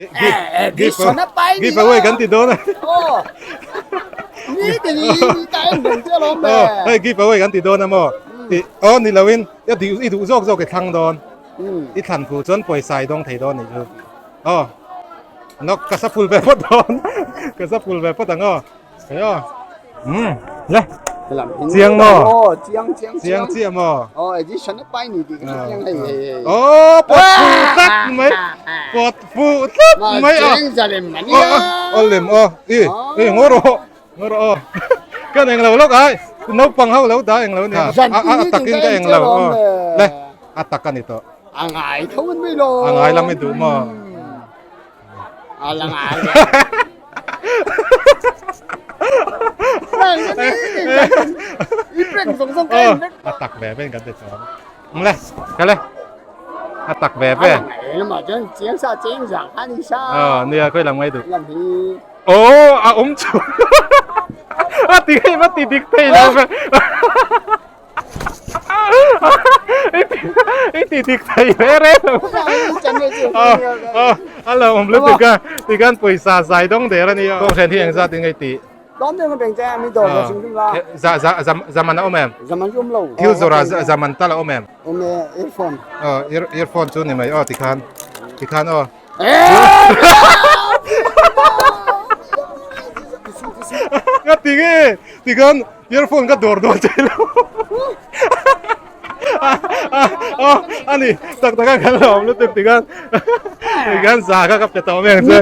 Give away kan ti dawn a. Hei give away kan ti dawn a maw? Aw ni lo in i duh zawk zawk i thlang dawn. I thlan phu chuan pawisa i dawng thei dawn nih chu. Aw nok ka sa phul ve phawt dawn. Ka sa phul ve phawt ang aw. Hei aw. Um le. Chiang maw? Aw chiang chiang chiang chiah maw? Aw edition a pai ni tih ka hre chiang hei hei hei. Aw pawt fuh tlat mai. Pawt fuh tlat mai a. Chiang zalem mani a. Aw lem aw. I i ngaw rawh. Ngaw rawh aw. Kan eng lo lawk ai. Naupang ho lo dah eng lo ni. A a takin ka eng lo aw. Le a tak a ni tawh. A ngai tho an mai lo. A ngai lam i duh maw? A la ngai. A tak ve ve kan ti chuan. Le, ka le. A tak ve ve. Ờ, nia khoi lam ngai du. Ô, a um chu. A ti hei ma ti dik thei lo ve. I ti dik thei re re lo. A lo awm lutuk a, tikhan pawisa zai dawng der a nia. Kawng hren hi engzat in ngai tih? Za za zaman a awm em? Thil zawrah zaman tal a awm em? Aw earphone chu ni mai aw tikhan tikhan aw. Ka ti nge tikhan earphone ka dawr dawn che lo ani tak tak a kan lo awm lutuk tikhan tikhan za kha ka pe tawh mai ang che.